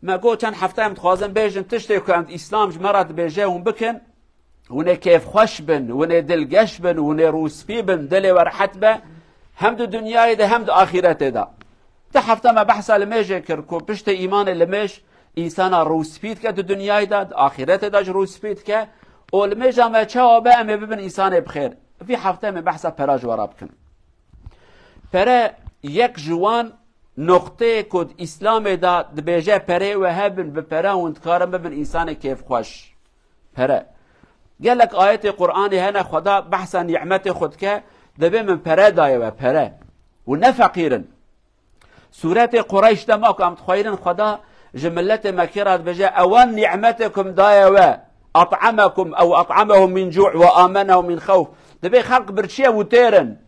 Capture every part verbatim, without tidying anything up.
Me got çend hefte em dixwazin bêjin tiştê ku em Îslam ji me re dibêje hûn bikin, hûn ê kêfxweş bin, hûn ê dilgeş bin, hûn ê rûspî bin, dilê we rehet be, hem di dinyayê de hem di axîretê de. Di hefte me behsa limêjê kir ku piştê îmanê limêj însana rûspî dike di dinyayê de, di axîretê de jî rûspî dike. Û limêja me çawa be em ê bibin însanê bi xêr. Vî hefte em ê behsa pera ji we re bikin. Pere yek ji wan noqteyê ku di Îslamê de dibêje pereyê we hebin, bi pere hûn dikarin bibin însanê kêfxweş. Pere. Gelek ayetê Qur'anê hene Xweda behsa nîmetê xwe dike, dibê min pere daye we, pere. Û ne feqîr in. Sûretê Qureyş dema ku em dixweynin Xweda ji miletê Mekkê re dibêje, ewan nîmetê ku min daye we, at'amekum ew at'amehum min cu' ve amenehum min xewf. Dibê xelq birçî ye û têr in.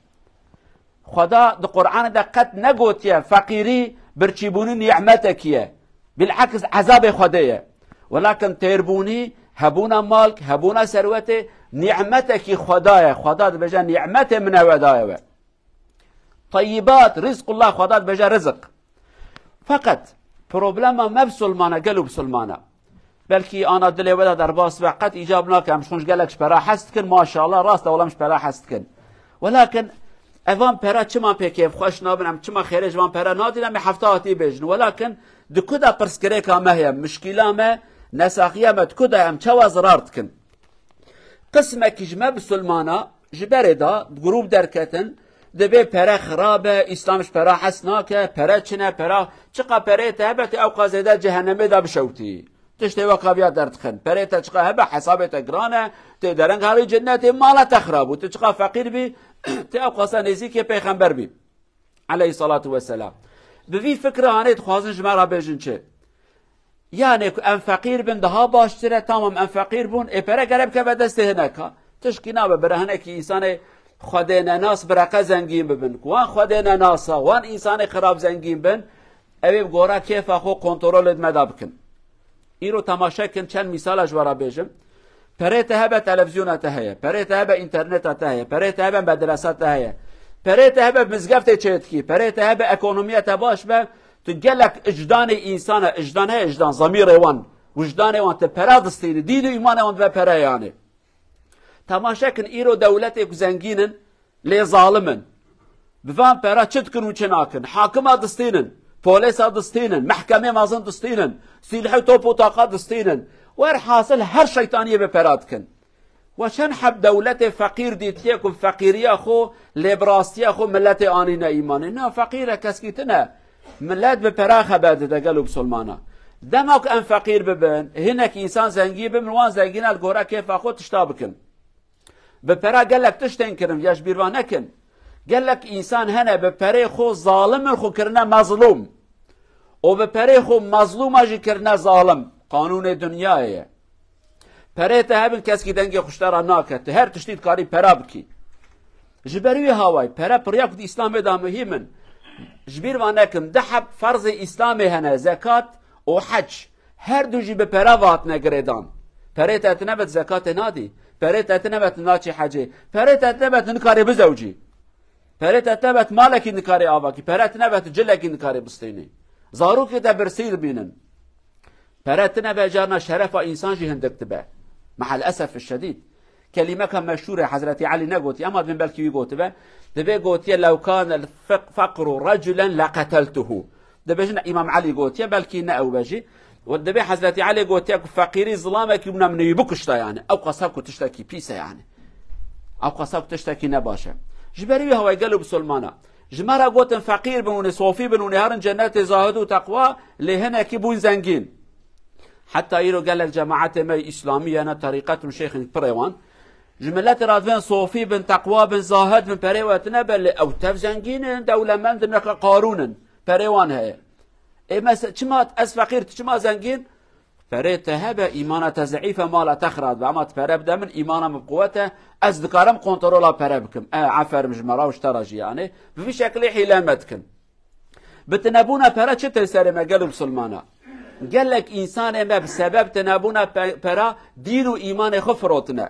Xweda di Qur'anê de qet negotiye feqîrî birçîbûnî nîmetekî ye. Bil'eks ezabê Xwedê ye. Welakin têrbûnî, hebûna mal, hebûna serwetê nîmetekî Xweda ye. Xweda dibêje nîmetê min e we daye we. Teyyibat, rizqullah, Xweda dibêje rizik. Feqet problema me bisilmana, gelo bisilmana. Belkî ana dilê we de derbas be, qet îcab nake, em ji xwe ji gelek ji pera hez dikin, maşallah, rast e, wela em ji pera hez dikin. Welakin evan pera çima pê kêfxweş nabin, em çima xêrê ji van pera nadin, em ê hefta hatî bêjin. Welakin di ku de pirsgirêka me heye, mişkîla me, nesaxiya me di ku de em çawa zirar dikin? Qismekî ji me bisilmana ji berê de grûp derketin, dibê pere xirab e, Îslam ji pera hes nake, pere çi ne, pera çiqa pereyê te hebe, tê ewqa zêde cehennemê de bişewtî. Tiştê weka viya derdixin. Perê te çiqa hebe, hesabê te giran e, tê dereng herî cinnetê, mala te xirab bû. Tu çiqa feqîr bî, tê ewqasa nêzîkê pêxember bî. Aleyhissalatu vesselam. Bi vî fikra hanê dixwazin ji me re bêjin çi? Yanê ku em feqîr bin daha baştir e, tamam em feqîr bûn, ê pere gere bikeve destê hineka. Tişkî nabe bira hinekî însanê Xwedê nenas bi reqe zengîn bibin. Ku wan Xwedê nenasa, wan însanê xirab zengîn bin, ew ê bi gora kêfa xwe kontrolê di me de bikin. Îro temaşe kin, çend mîsala ji we re bêjim. Perê te hebe, televîzyona te heye. Perê te hebe, înterneta te heye. Perê te hebe, medresa te heye. Perê te hebe, mizgeftê çêdikî. Perê te hebe, ekonomiya te baş be. Tu gelek icdanê însana, icdan heye, icdan, zamîrê wan, wijdanê wan, te pera distînî. Dîn û îmanê wan dibe pere yanê. Temaşe kin, îro dewletê ku zengîn in, lê zalim in. Bi van pera çi dikin û çi nakin? Hakima distînin, polêsa distînin, mehkemê mezin distînin, sîlh û top û taqa distînin. Werhasil her şeytaniyê bi pera dikin. We çend heb dewletê feqîr dîtiye ku feqîriya xwe lê bi rastiya xwe miletê anîne îmanê? Na, feqîr e, keskî tune. Milet bi pera xeber dide gelo bisilmana. Dema ku em feqîr bibin, hinek însan zengî bibin, wan zengîna li gora kêfa xwe tişta bikin. Bi pera gelek tişt tên kirin, ya ji bîr van nekin. Gelek însan hene bi perê xwe zalim in, xwe kirine mezlûm. Û bi perê xwe mezlûma jî kirine zalim. Qanûnê dinyayê ye. Perê te hebin, keskî dengê xwe ji te re nake. Tu her tiştî dikarî pera bikî. Ji ber wî hawayî, pere piriya ku di Îslamê de muhîm in. Ji bîr van nekin, du heb ferzê Îslamê hene, zekat û hec. Her du jî bi pere ve hatine girêdan. Perê te tine be, tu zekatê nadî. Perê te tine be, tu naçî hecê. Perê te tine be, tu nikarî bizewcî. Perê te tine be, tu malekî nikarî avakî. Pere tine be, tu cilekî nikarî bistînî. Zarokê te birsî dibînin. Pere tine be, carna şerefa însan jî hindik dibe. Mehel esef şedîd. Kelîmeka meşhûr e, Hezretî Elî negotiye, ema dibên belkî wî gotibe. Dibê gotiye, "Lew kane l-feq-, feqru reculen leqeteltuhu." Dibêjin Îmam Elî gotiye, belkî ne ew be jî. Û dibê Hezretî Elî gotiye ku feqîrî zilamekî bûna, min wî bikuşta yani. Ew qasa ku tiştekî pîs e yani. Ew qasa ku tiştekî ne baş e. Ji ber wî hawayê gelo bisilmana. Ji me re gotin feqîr bin, hûn ê sofî bin, hûn ê herin cennetê, zahid û teqwa, lê hinekî bûn zengîn. Heta îro gelek cemaetê me îslamî, yana terîqet û şêxên pirê wan, ji miletê re divên sofî bin, teqwa bin, zahid bin, perê we tine be, lê ew tev zengîn in, dewlemend in, nexe Qarûn in, perê wan heye. Ê me se-, çima ez feqîr, tu çima zengîn? Perê te hebe, îmana te zeîf e, mala te xira dibe. Ema tu pere bide min, îmana min bi quwet e, ez dikarim kontrola pere bikim. E, aferim ji me re û ji te re jî yani. Bi vî şekilê hîle me dikin. Bi tinebûna pere çi tê serê me gelo bisilmana? Gelek însanê me bi sebeb tinebûna pe-, pera dîn û îmanê xwe firotine.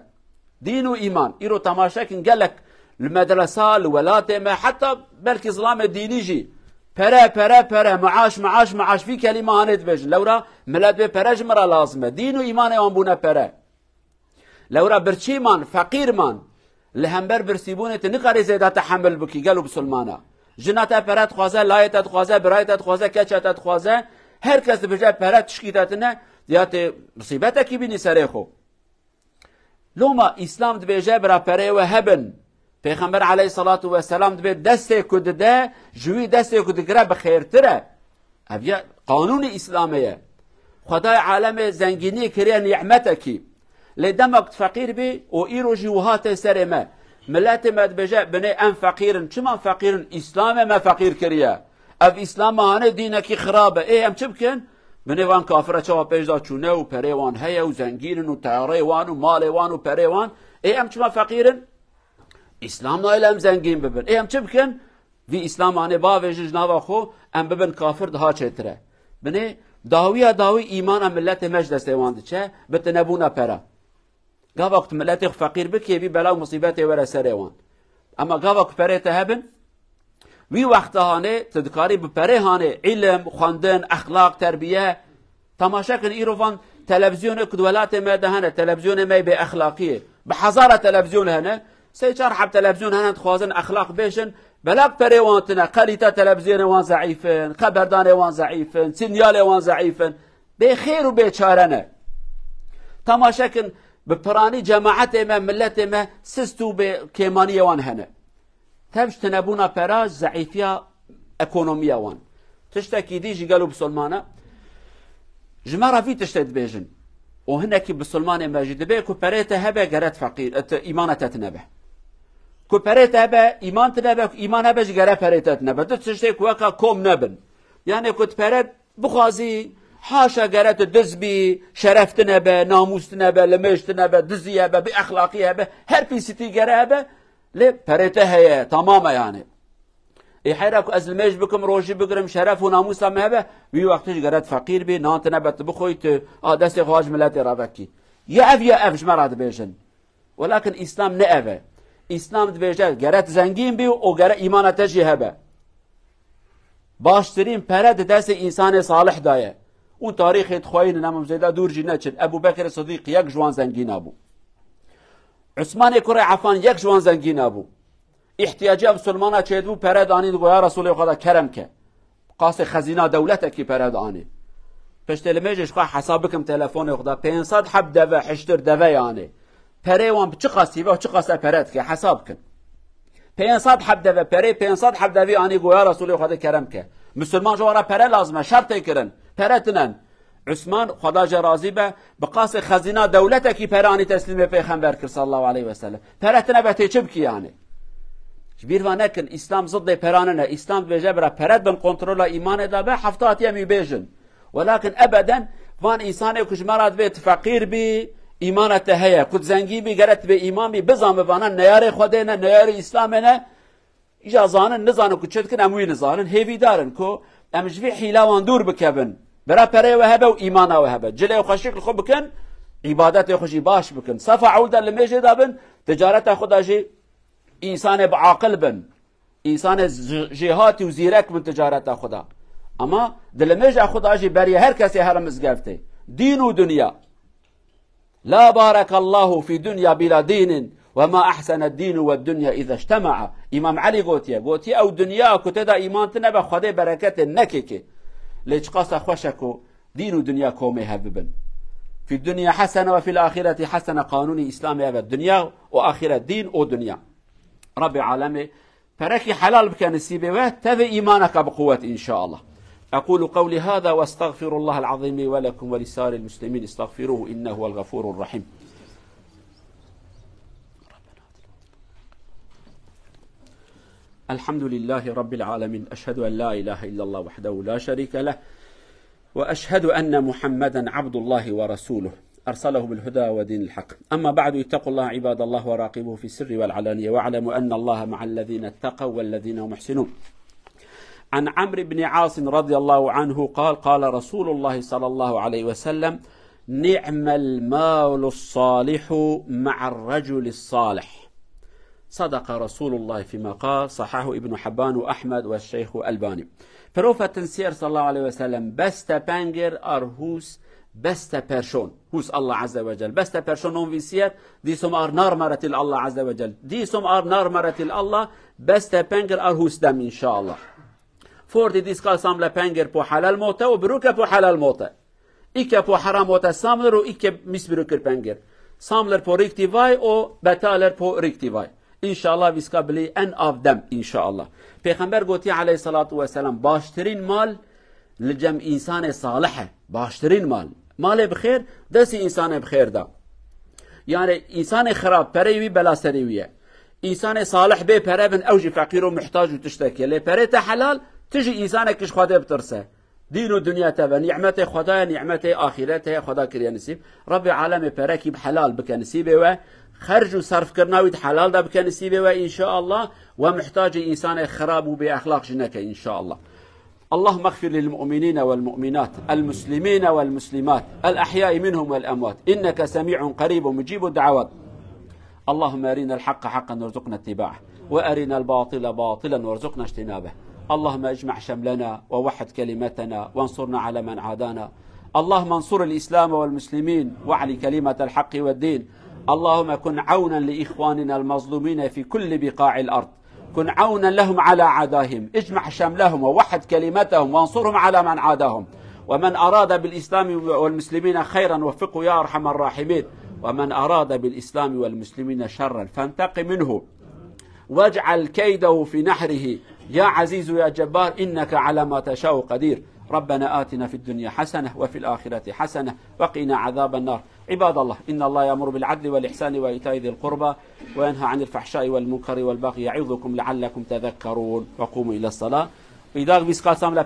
Dîn û îman. Îro temaşe kin, gelek li medresa, li welatê me, heta belkî zilamê dînî jî Pere, pere, pere, maaş, maaş, maaş, vî kelîme hanê dibêjin. Lewra millet bê pere ji min re lazim e. Dîn û îmanê wan bûne pere. Lewra birçî man, feqîr man. Li hember birsîbûnê tu nikarî zêde tehemil bikî, gelo bisilmana. Jina te pere dixwaze, layê te dixwaze, birayê te dixwaze, keça te dixwaze. Her kes dibêje pere tişkî te tine, ya tê misîbetekî bînî serê xwe. Loma Îslam dibêje bira pereyê we hebin. Pêxember aleyhissalatu vesselam dibê destê ku dide, ji wî destê ku digire bi xêrtir e. Ev ya qanûnê Îslamê ye. Xwedayê alemê zengînî kiriye nîmetekî. Lê dema ku tu feqîr bî û îro jî wiha tê serê me. Miletê me dibêje, binê em feqîr in. Çima feqîr in? Îslamê me feqîr kiriye. Ev Îslam hanê dînekî xirab e. Ê em çi bikin? Binê van kafira çawa pêş de çûne û perê wan heye û zengîn in û teyareyê wan û malê wan û perê wan. Ê em çima feqîr in? Îslam nayêle em zengîn bibin. Ê em çi bikin? Vî Îslam hanê bavêjin ji nava xwe, em bibin kafir daha çêtir e. Binê dawiya dawî îmana miletê me ji destê wan diçe, bi tinebûna pera. Gava ku tu miletê xwe feqîr bikê, vî bela û musîbetê were serê wan. Ema gava ku perê te hebin, wî wexta hanê tu dikarî bi perê hanê îlim, xwendin, exlaq, terbiye. Temaşe kin, îro van televîzyonê ku di welatê me de hene, televîzyonê me bê exlaqî ye. Bi hezara televîzyon hene, sê çar heb televîzyon hene dixwazin exlaq bêjin, bela ku perê wan tine, kalîte televîzyonê wan zeîf in, xeberdanê wan zeîf in, sînyalê wan zeîf in. Bê xêr û bê çare ne. Temaşe kin, bi piranî cemaetê me, miletê me sist û bê kêmaniyê wan hene. Tev ji tinebûna pera, zeîfiya ekonomiya wan. Tiştekî dî jî gelo bisilmana. Ji me re vî tiştê dibêjin. Û hinekî bisilmanê me jî dibê ku perê te hebe gere tu feqîr, tu îmana te tine be. Ku perê te hebe, îman tine be, ku îman hebe jî gere perê te tine be. Du tiştê ku weka kom nebin. Yani ku tu pere bixwazî, haşa gere tu diz bî, şeref tine be, namûs tine be, limêj tine be, dizî hebe, bi exlaqî hebe, her pîsîtî gere hebe, lê perê te heye, tamam e yani. Ê heyra ku ez limêj bikim, rojî bigirim, şeref û namûsa me hebe, wî wextî jî gere tu feqîr bî, nan tine be tu bixwî, tu a destê xwe ji miletê re vekî. Ya ev ya ev ji me re dibêjin. Welakin Îslam ne ev e. Îslam dibêje gere tu zengîn bî û gere îmana te jî hebe. Baştirîn pere di destê însanê salih de ye. Û tarîxê dixweyînin, em zêde dûr jî neçin. Ebû Bekirê Sidîq yek ji wan zengîna bû. Usmanê kurê Efan yek ji wan zengîna bû. Îhtiyacî ev Musulmana çêdibû, pere danî, digo, ya Resûlê Xweda, kerem ke. Qasê xezîna dewletekî pere danî. Piştê limêjê ji xwe hesab bikim telefonê xwe da. Pênc sed heb deve, hiştir deve yani. Perê wan bi çi qasî ve, çi qase pere dike, hesab bikin. Pênc sed heb deve perê, pênc sed heb devî anî, go, ya Resûlê Xwedê, kerem ke. Musulman ji wan re pere lazim e, şertê kirin. Pere tinen. Usman, Xweda jê razî be, bi qasê xezîna dewletekî pere anî teslîmê Pêxember kir sallallahu aleyhi ve sellem. Pere tine be tê çi bikî yani? Ji bîr ve nekin, Îslam ziddê peranin e. Îslam dibêje bira pere bin kontrola îmanê de be, hefta hatiye em wî bêjin. Welakin ebeden van însanê ku ji me re dibê tu feqîr bî, îmana te heye. Ku tu zengî bî, gere tu bê îman bî, bizan bi vana neyarê Xwedê ne, neyarê Îslamê ne. Îja zanin, nizanin ku çi dikin, em wî nizanin. Hêvîdar in ku em ji vî hîla wan dûr bikevin. Bira pereyê we hebe û îmana we hebe. Cilê xweşik li xwe bikin, îbadetê xwe jî baş bikin. Sefa ewil de limêjê de bin, ticareta xwe de jî însanê bi aqil bin. Însanê ji-, jêhatî û zîrek bin ticareta xwe de. Ama di limêja xwe de jî beriya her kesê here mizgeftê. Dîn û dinya. La barekallahu fi dunya bila dînin ve ma ahsene dînu ve dunya ize ictema'a. Îmam Elî gotiye, gotiye, ew dinya ku tê de îman tine be, Xwedê bereketê nekê kê. Lê çiqasa xweş e ku dîn û dinya komê hev bibin. Fi dunya hasene ve fil ahireti hasene, qanûnî Îslamê ev e. Dinya û axiret, dîn û dinya. Rabbê alemê perekî helal bike nisîbê we, tevê îmaneke bi quwet înşaallah. أقول قولي هذا وأستغفر الله العظيم لي ولكم ولسائر المسلمين، استغفروه إنه هو الغفور الرحيم. الحمد لله رب العالمين، أشهد أن لا إله إلا الله وحده لا شريك له، وأشهد أن محمدا عبد الله ورسوله أرسله بالهدى ودين الحق. أما بعد، اتقوا الله عباد الله وراقبوه في السر والعلانية، واعلموا أن الله مع الذين اتقوا والذين هم محسنون. عن عمرو بن عاص رضي الله عنه قال: قال رسول الله صلى الله عليه وسلم: نعم المال الصالح مع الرجل الصالح. صدق رسول الله فيما قال، صححه ابن حبان وأحمد والشيخ الألباني. Profeten siyer sallallahu aleyhi ve sellem beste pengir ar hûs beste perşon. Hûs Allah azze ve cel. Beste perşon non vi siyer, dîsom ar nar meretil Allah azze ve cel. Dîsom ar nar meretil Allah, beste pengir ar hûs dem inşallah. Fordî dîskal samle pengir po helal mote û biruke po helal mote. Îke po heram mote samlir û îke mis birukir pengir. Samlir po rîktivay û betalir po rîktivay. İnşallah viska bilî en av dem inşallah. Pêxember gotî aleyhissalatu vesselam, baştirîn mal li cem însanê salih e. Baştirîn mal. Malê bi xêr, destî însanê bi xêr da. Yani însanê xirab, pereyê wî bela serê wî ye. Însanê salih bê pere bin, ew jî feqîr û muhtac û tiştekê. Lê perê te helal, tu jî însanekî ji Xwedê bitirse. Dîn û dinya te ve, nîmetê Xweda ye, nîmetê axîretê ye, Xweda kiriye nisîb. Rebbê alemê perekî bi helal bike nisîbê we. Xerc û serfkirina wî di helal de bike nisîbê we, înşallah. We muhtacê însanê xirab û bêexlaq jî neke, înşallah. اللهم اغفر للمؤمنين والمؤمنات، المسلمين والمسلمات، الأحياء منهم والأموات، إنك سميع قريب مجيب الدعوات. اللهم أرنا الحق حقا وارزقنا اتباعه، وأرنا الباطل باطلا وارزقنا اجتنابه. اللهم اجمع شملنا ووحد كلمتنا وانصرنا على من عادانا. اللهم انصر الإسلام والمسلمين واعل كلمة الحق والدين. اللهم كن عونا لإخواننا المظلومين في كل بقاع الأرض. كن عونا لهم على عداهم، اجمع شملهم ووحد كلمتهم وانصرهم على من عاداهم. ومن أراد بالإسلام والمسلمين خيرا وفقه يا أرحم الراحمين، ومن أراد بالإسلام والمسلمين شرا فانتقم منه واجعل كيده في نحره يا عزيز يا جبار، إنك على ما تشاء قدير. ربنا آتنا في الدنيا حسنة وفي الآخرة حسنة وقنا عذاب النار. عباد الله، إن الله يأمر بالعدل والإحسان وإيتاء ذي القربى وينهى عن الفحشاء والمنكر والبغي يعظكم لعلكم تذكرون. وقوموا إلى الصلاة. Îdag vîst qasam le